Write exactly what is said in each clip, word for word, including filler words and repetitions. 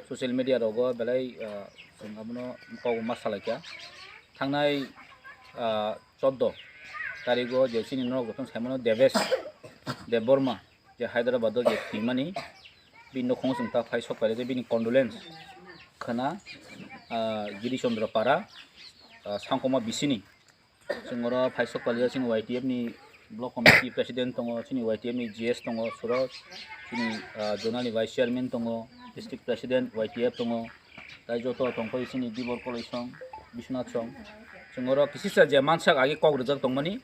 Social media rogo belai, ah, chwng abono kok ma salaikha. Thangnai, ah, chordo tarigo je chini norok jotono saimano Debesh Debbarma je Hyderabad o je thwimani, bini nokhongo chwng ta phai sok pailai je bini condolence khwna, ah, Giri Chandra Para, ah, Sangkoma bisini. Chwng oro phai sok palia chini Y T F ni block committee president tongo, chini Y T F ni G S tongo Suraj, chini, ah, zonal ni vice chairman tongo, district president Y T F tongo, tai joto tongphai chini Dibor Koloi song, Biswanath song. Chwng oro kisisa je mansak age kok rijak tongmani,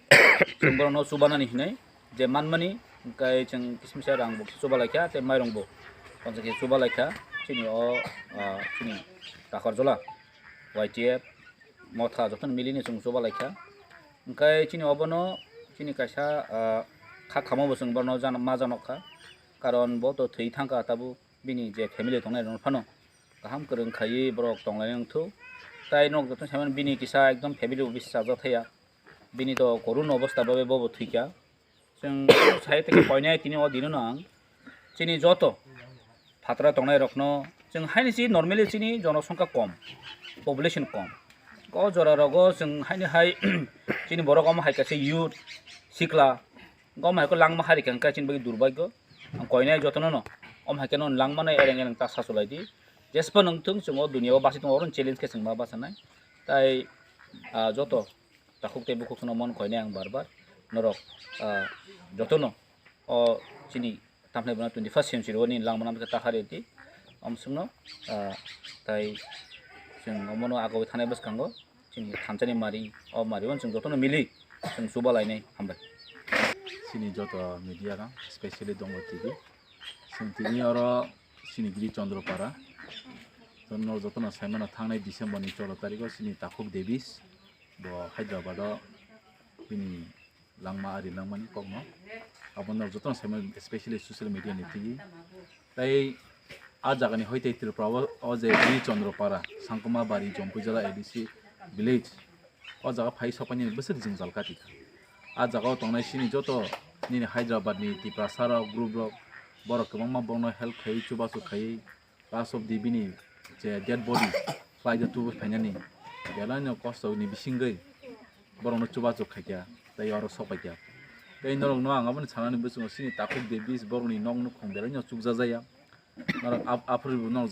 chwng borokno chubanani hinwi je manmani, hwnkhe chwng kisisa rang bo chuba laikha tei mairung bo tongsa khe chuba laikha chini o, ah, chini Takarjola Y T F motha jotono milini chwng chuba laikha. Hwnkhe chini obono chini kaisa, ah, kha khamo bo chwng bono jana-, ma janok kha. Karon bo to thwi thangkha tabuk bini je family tongnai rok phano kaham kwrwng khaiwi borok tonglaina wngthuk. Tai nok jotono saimano bini kisa ekdom family bo bisi chajak thaya. Bini to korun obostha bai bo bo thwikha. Chwng sai tei koinai tini o dino no ang chini joto phatra tongnai rokno chwng haini si normally chini jonosongkha kom, population kom. O jora rogo chwng haini hai chini borok omo hai kaisa youth sikla omo hai khe langma hari kha hwnkhe chini bagwi durbagyo. Ang koinai jotono no omo hai khe no langmano ereng ereng ta sacholai di. Jespa nung thung chwng o dunia o basi tongo oro challenge khe chwng ma bachanai. Tai, ah, joto takhuk tei bukhuk sono mon koinai ang bar bar norok, ah, jotono o chini tamni bono twenty first century o ni langmano ta hari di omsongno, ah, tai chwng omono agoi thanai bwskango chini thansani mari o mari o chwng jotono mili chwng chuba lainai hambai. Chini joto media rang specially Dongo T V chwng tini oro chini Giri Chandra Para norok jotono saimano thangnai December ni cholo tariko chini takhuk Davis bo Hyderabad o bini langma ari langmani kokno. Abo norok jotono saimano specially social media ni thwi. Tai a jagani hoi tei Tripura o, o je Giri Chandra Para, Sangkoma Bari, Jompui Jala A D C village, o jaga phai sokpaini bwswk jwngjal kati kha. A jaga o tongnai chini joto nini Hyderabad ni Tiprasa rok group rok borok kwbangma borokno help khai, chubachu khai, last of the bini je dead body khlai da tubu phainani belai no kosto ni bisingwi borokno chubachu khaikha tei oro sokpaikha. Tei norokno ang aboni sanani bwskango chini takhuk Davis borokni nok nukhung belai no chukjajaya. Norok ap-, aphuru bo norok